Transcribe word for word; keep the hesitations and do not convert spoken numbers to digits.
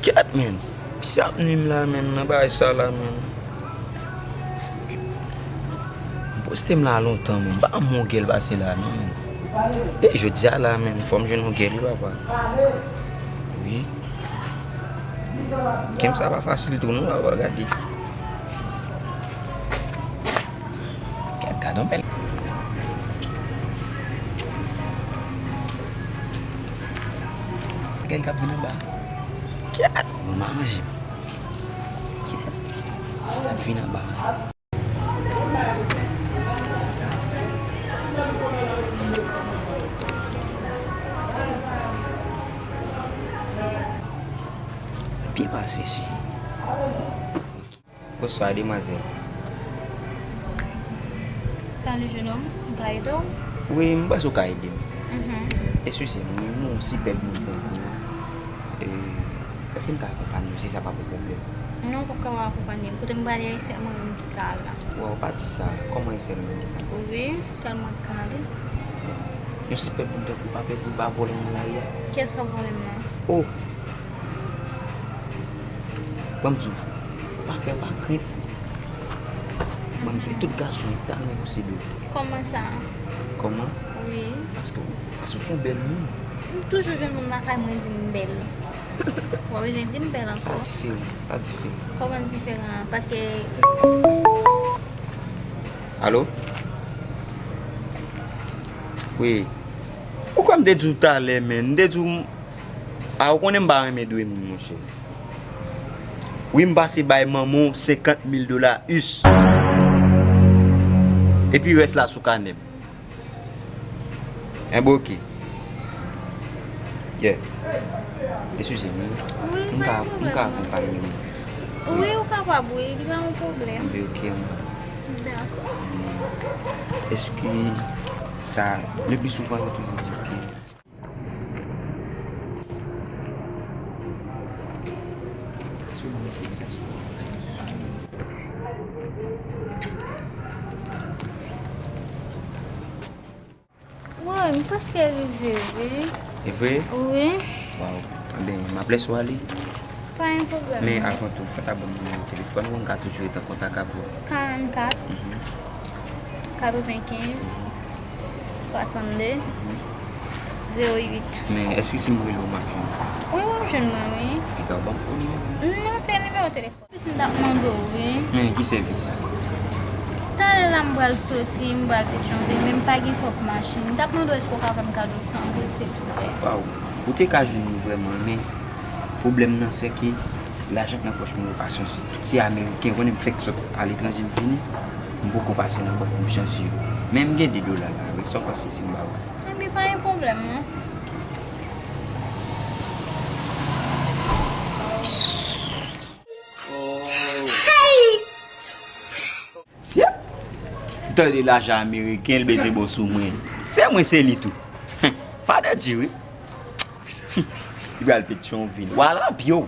Kèt, men. Misye ap nwi m la, men, nan bagay sa la, men. M poste m la lontan, men. M pa yon gèl pase la, non, men. E jodi a la, men, fò m jwenn yon gèl, wi, papa. Wi. Game sa pa fasil tou, non, papa, gade. Kèt, gade yon bèl. Gèl k ap vin anba. Kèt, bon, m a manje. Kèt, k ap vin anba. Byen pase, cheri. Bonswa, demwazèl. Salut, jeune homme. M ka ede w? Wi, m panse w ka ede m. Mhm. Eskize m, wi, m yon sipèb moun tankou w. E, èske m ka akonpanye w si sa pa pou pwoblèm? Non, w p ap ka pa akonpanye m. Kote m prale a, e sèl mwen menm ki ka al la. Waw, pa di sa. Kòman e sèl mwen ki ka al? Wi, sèl mwen ki ka ale. Yon sipèb moun tankou w pa pè pou l pa vòlè w nan lari a? Kiyès k ap vòlè m nan? Oh! Ban m di w, pa pè, pa krent. Ban m di w, tout gason yo ta renmen posede w. Kòman sa? Kòman? Wi. Paske, paske w se yon bèl moun. M toujou jwenn moun lakay mwen di m bèl. W ap bezwen di m bèl ankò. Sa diferan, sa diferan. Kòman diferan? Paske Alo? Wi. Ou kwè m te di w talè, men. M te di w, a, ou konnen m pa renmen dwe moun, monchè. Wi, m pase bay manman w senkant mil dola us. Epi rès la sou kanè m. Enben, oke. Yeah. Eskize m, wi. Wi, m ka, pa gen pwoblèm, m ka non. Akonpanye w. Wi, ou kapab, wi. Li pa yon pwoblèm. Enben, oke, m. Dakò. Èske sa, le pli souvan, yo toujou di w ke Woy, m prèske rive, wi. E vre? Wi. Waw. Enben, m ap lèse w ale. Pa gen pwoblèm. Men avan tou, fò ta ban m nimewo telefòn ou, m ka toujou ret an kontak avè w. Karannkat, katrevenkenz, swasannde, zewo uit. Men èske si m rele w, m ap jwenn ou? Wi, w ap jwenn mwen, wi. Piga w ban m fo nimewo. Non, se nimewo telefòn. Sèvis m t ap mande w, wi. Men, ki sèvis? Talè la, m pral soti, m pral Petyonvil, men m pa gen kòb machin. M t ap mande w èske w ka fè m kado san goud, silvouplè. Waw, ou te ka jwenn li vrèman, men pwoblèm nan, se ke lajan k nan pòch mwen yo pa chanje. Tout se ameriken, ou konnen m fèk sot aletranje m vini, m poko pase nan bank pou m chanje yo. Men m gen de dola la, wi, sa w panse si m ba w? Enben, pa gen pwoblèm, non. Sye! M tande lajan ameriken, l bezwen bon sou mwen. Se mwen, se li tou. Fada di wi. Li pral Petyonvil. Wala pye w.